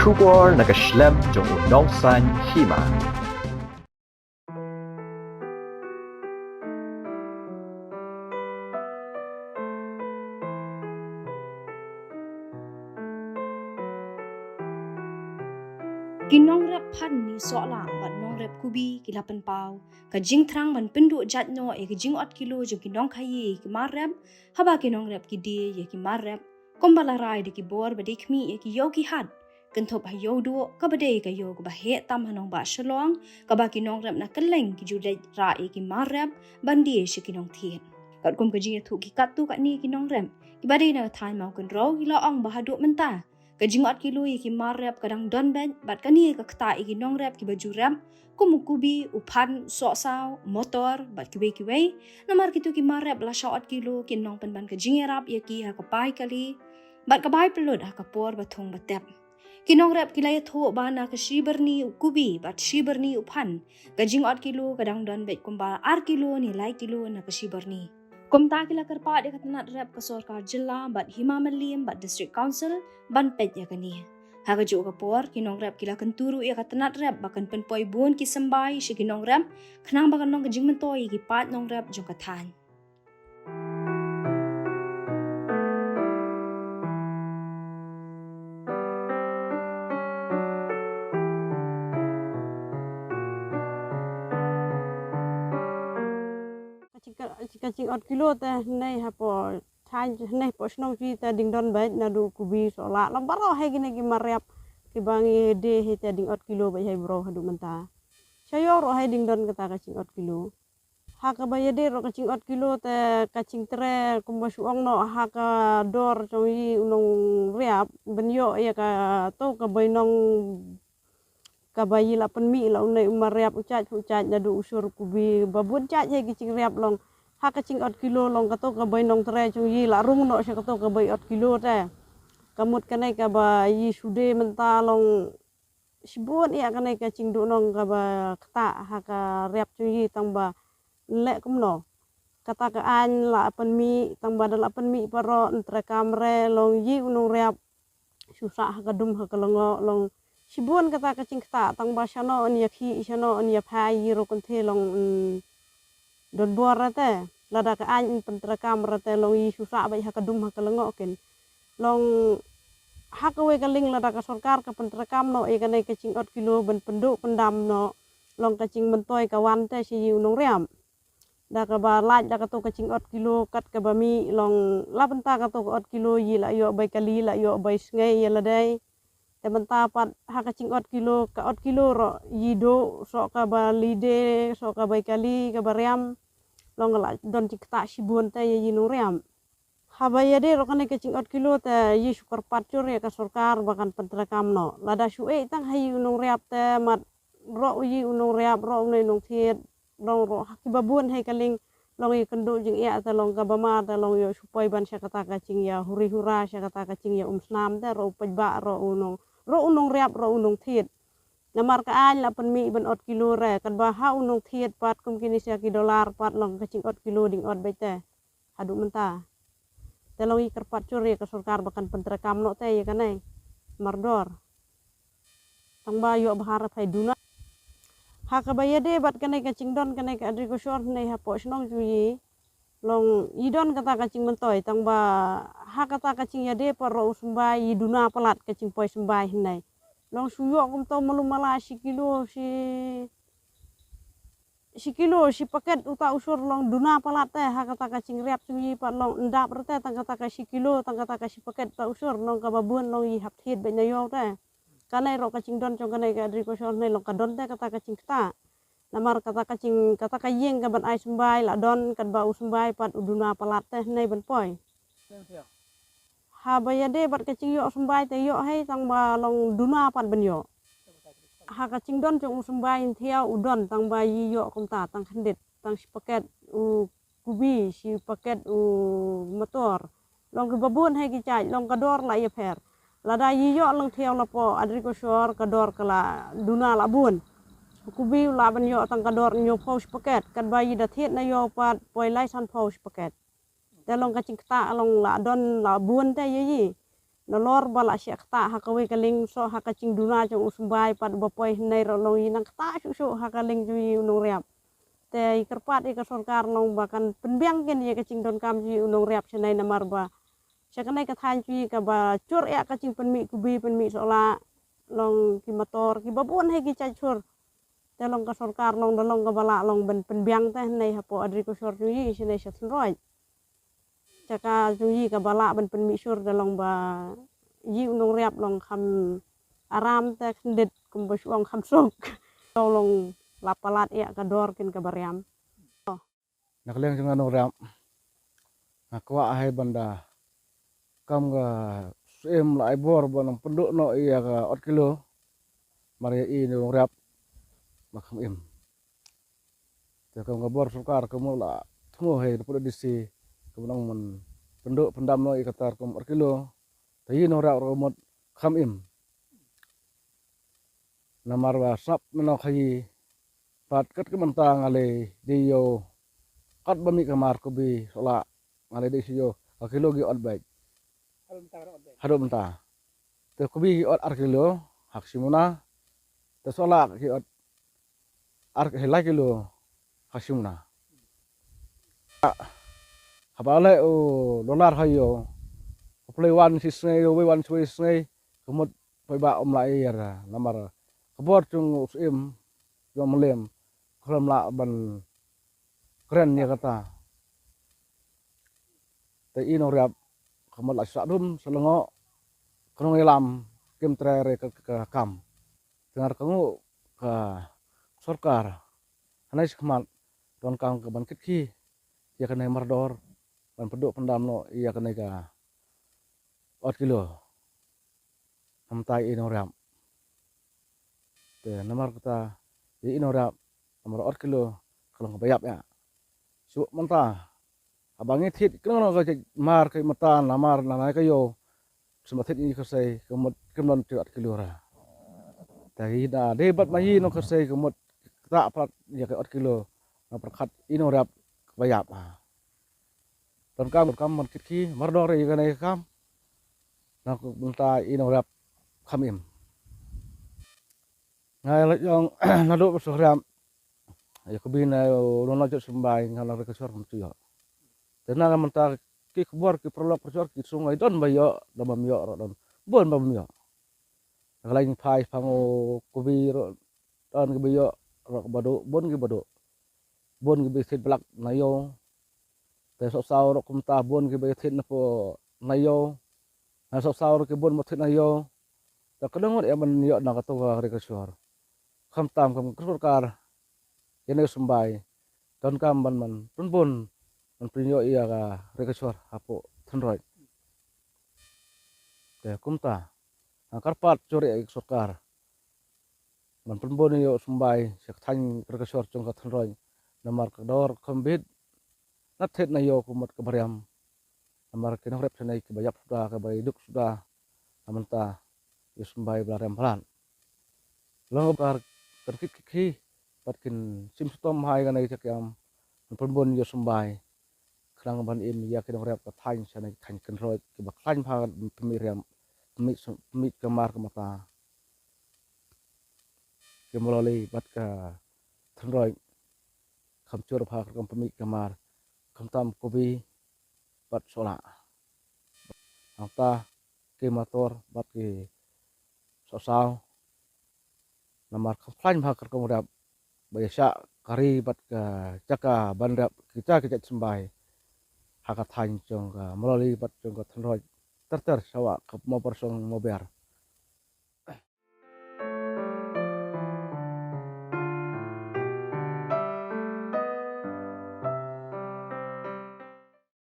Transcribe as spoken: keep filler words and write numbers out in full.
Khubor na ka shlem jong u nongsan hima. Ki nongrep phan ni sohlang bad nongrep kubi ki la pynpaw ka jingthrang ban pynduh jait noh ïa ki jingot kilo jong ki nongkhaïi ïa ki mar rep, haba ki nongrep ki die ïa ki mar rep. Kumba la rai da ki bor ba dei khmih ïa ki ïew ki hat, kynthup ha Ïewduh, kaba dei ka ïew kaba heh tam ha nongbah Shillong, kaba ki nongrep na kylleng ki ju leit rah ïa ki mar rep ban die sha ki nongthied. Katkum ka jingïathuh ki katto katne ki nongrep kiba dei na ka thaiñ Mawkynrew ki la ong ba haduh mynta ka jingot kilo ïa ki mar rep ka dang don beit, bad kane ka ktah ïa ki nongrep kiba ju rep, kum u kubi, u phan, u sohsaw, u motor bad kiwei kiwei. Namar kito ki mar rep la shah ot kilo kin nang pynban ka jingïarap ïa ki ha ka bai kali bad ka bai pynlut ha ka por ba thung ba tep. Ki nongrep ki la ïathuh ba na ka shi byrni u kubi bad shi byrni u phan, ka jingot kilo ka dang don beit kumba ar kilo ne lai kilo na ka shi byrni. Kumta ki la kyrpad ïa ka tnat rep ka sorkar jylla bad Hima Mylliem bad District Council ban peit ïa kane. Ha kajuh ka por, ki nongrep ki la kyntu ruh ïa ka tnat rep ba kan pynpoi bun ki symbai sha ki nongrep khnang ba kan long ka jingmyntoi ïa ki paid nongrep jong ka thaiñ. Ka jing, ka, ka jingot kilo te hynne hapoh thaiñ, hynne hapoh shnong jong ngi te dang don beit, naduh u kubi, u sohlah, lem baroh hi kine ki mar rep kiba ngi die hi te dang ot kilo beit hi baroh haduh mynta. Sha ïew ruh hi dang don kata ka jingot kilo. Ha kaba ïadei ruh ka jingot kilo te ka jingtrei kumba shu ong noh ha ka dor jong ngi u nongrep ban ïoh ïa kato ka bainong kaba ngi la pynmih la une u mar rep, u jait u jait naduh u sur u kubi, ba bun jait hi ki jingrep long. Ha ka jingot kilo long kato ka bainong trei jong ngi la rung noh sha kato ka bai ot kilo te. Ka mut kane kaba ngi shu die mynta long shibun ïa kane ka jingduhnong kaba ktah ha ka rep jong ngi tang ba leh kumno. Kata ka aiñ la pynmih tang ba da la pynmih baroh, ym trei kam re long ngi u nongrep shu sah ha ka dum ha ka lyngngoh long. Shibun kata ka jingktah tang ba shano yn ïa khih, shano yn ïa phai, ngi ruh kynthei long, mm, don bor re te. Lada ka aiñ yn pyntrei kam re te long ngi shu sah beit ha ka dum ha ka lyngngoh kin. Long ha kawei ka liang lada ka sorkar ka pyntrei kam noh ïa kane ka jingot kilo ban pynduh pyndam noh, long ka jingmyntoi ka wan te sha ngi u nongrep. Da kaba lait da kato ka jingot kilo kat kaba mih long la bynta kato ka ot kilo ngi la ïoh bai kali, la ïoh bai sngi ïa lade. Te mynta pat ha ka jingot kilo, ka ot kilo ruh ngi duh, soh kaba lade, soh ka bai kali, kaba riam. Long ka la don jingktah shibun te ïa ngi nongrep. Haba ïadei ruh kane ka jingot kilo te ngi shu kyrpad jur ïa ka sorkar ba kan pyntrei kam noh. Lada shu ïeh tang ha ngi u nongrep te mat ruh u ngi u nongrep ruh une u nongthied. Long ruh ha kiba bun hi ka liang long ïa kynduh jingeh te long kaba ma te long ïoh shu poi ban sha kata ka jingïa huri hura, sha kata ka jingïa um snam te ruh u paidbah ruh u nong, ruh u nongrep ruh u nongthied. Namar ka aiñ la pynmih ban ot kilo re, katba ha u nongthied pat kum kine sha ki dollar pat long ka jingot kilo dang ot beit te. Haduh mynta. Te long ngi kyrpad jur ïa ka sorkar ba kan pyntrei kam noh te ïa kane mardor. Tang ba ïoh bha re phai duna. Ha kaba ïadei bad kane ka jingdon kane ka agriculture hynne hapoh shnong jong ngi. Long ngi don kata ka jingmyntoi tang ba ha kata ka jingïadei pat ruh u symbai ngi duna palat ka jingpoi symbai hynne. Long shu ïoh kumto malu mala shi kilo shi shi kilo shi paket uta u sur long duna palat te ha kata ka jingrep jong ngi pat long ndap re te tang kata ka shi kilo tang kata ka shi paket uta u sur long kaba bun long ngi hap thied beit na ïew te. Kane ruh ka jingdon jong kane ka agriculture ne long ka don te kata ka jingktah. Namar kata ka jing, kata ka ïing kaban ai symbai la don katba u symbai pat u duna palat te ne ban poi. Haba ïadei bad ka jingïoh symbai te ïoh hi tang ba long duna pat ban ïoh. Ha ka jingdon jong u symbai nthiaw u don tang ba ngi ïoh kumta tang khyndiat tang shi paket u kubi shi paket u motor. Long kiba bun hi ki jait long ka dor la ïapher. Lada ngi ïoh lang thiaw la poh agriculture ka dor ka la duna la bun. U kubi u lah ban ïoh tang ka dor hynñiewphew shi paket katba ngi da thied na ïew pat poi lai sanphew shi paket. Te long ka jingktah long la don la bun te ïa ngi. nalor ba la shah ktah ha kawei ka lieng, soh ha ka jingduna jong u symbai pat ba poi hynne ruh long i nang ktah shuh shuh ha ka lieng jong i u nongriap. Te i kyrpad i ka sorkar long ba kan pynbiang kin ïa ka jingdonkam jong i u nongriap shanei namar ba sha kane ka thaiñ jong i kaba jur ïa ka jingpynmih kubi pynmih sohlah long ki motor kiba bun hi ki jait shur. Te long ka sorkar long da long kaba lah long ban pynbiang te hynne hapoh agriculture jong i shanei sha Thynroit. Jaka jong i kaba lah ban pynmih shur da long ba i u nongriap long kham aram te khyndiat kumba shu ong kham suk. Long la palat ïa ka dor kin kaba riam. Na ka liang jong nga nongriap nga kwah hi ban da kam ka Syiem la ai bor ban pynduh noh ïa ka ot kilo. Mar ïa i nongriap ba kham im. Te kam ka bor sorkar ka mut la thmu hi da pud D C ka ban ong ban pynduh pyndam noh ïa kata rukom ot kilo. Te i nongriap ruh ka mut kham im. Namar ba sap mynno khaïi pat kat ka mynta nga lei dei ïoh kat ba mih ka mar kubi sohlah nga lei dei shu ïoh ka kilo ki ot beit. Haduh mynta te kubi ki ot ar kilo ha ka shi muna. Te sohlah ki ot ar ki lai kilo ha shi muna. Haba leh u dollar ha ïoh u plei wan shi sngi u wei wan shi wei sngi ka mut paidbah um lah ïa namar ka bor jong u Syiem jong Mylliem ka lam lah ban kren ïa kata. Te i nongriap ka mut la sah dum sa lyngngoh ka nongïalam kim trei re ka, ka, ka kam. Te nga ruh ka nguh ka sorkar hangne shakhmat donkam ka ban kit khie ïa kane mardor ban pynduh pyndam noh ïa kane ka ot kilo. Namar ta i nongriap te namar kata i nongriap namar ot kilo ka long kaba ïap ïa shu mynta. Haba ngi thied khlem nong ka jait mar ka mynta namar na nai ka ïoh sma thied ngi ka sei ka mut kim don jait ot kilo ra. Ta hi da dei bad ma hi nong ka sei ka mut kata pat ïa ka ot kilo na pyrkhat i nongriap kaba ïap ha. Donkam kam ban kit khie mardor ïa kane ka kam. Na ka mynta i nongriap kham im. Nga la jong naduh ba shu riam ïa kubi na u nong jot symbai nga la re ka shor kum tu ïoh. Te na ka mynta ki khubor ki paralok ka shor ki sung ai don ba ïoh don bam ïoh ro don bun bam ïoh. Ka lain phai phang u kubi ro don ki ba ïoh ro ba do bun ki ba do bun ki ba thied blak na ïoh. Te sohsaw ro kumta bun ki ba thied na po na ïoh. Na sohsaw ro ki bun ba thied na ïoh. Te ka dang ngot ïa ban ïoh na ka to ka re ka shor. Kham tam kam ka sorkar ïa ne symbai donkam ban man pynbun ban pynïoh ïa ka re ka shor hapoh Thynroit. Te kumta nga kyrpad jur ïa ka sorkar ban pynbun ïa u symbai sha ka thaiñ ka re ka shor jong ka Thynroit namar ka dor kham bit na thied na ïoh ka mut kaba riam. Namar ki nongrep shanei kiba ïap suda kiba ïaduk suda na mynta ïa u symbai ba la riam palat. Long ka kar kan kit kit hi bad kin sim stom hai kane ka kiam ban pynbun ïa u symbai. Khnang ban im ïa ki nongrep ka thaiñ shanei thaiñ Thynroit kiba khlaiñ bha pynmih riam pynmih pynmih ka mar ka mata. Ki Mawlali bad ka Thynroit kham jur bha ka rukom pynmih ka mar kham tam kubi bad sohlah. Hangta ki motor bad ki sohsaw namar kham khlaiñ bha ka rukom rep ba ïa shah ka ri bad ka jaka ban rep kita ki jait symbai ha ka thaiñ jong ka Mawlali bad jong ka Thynroit ter ter shawa ka Mawbarsong Mawber.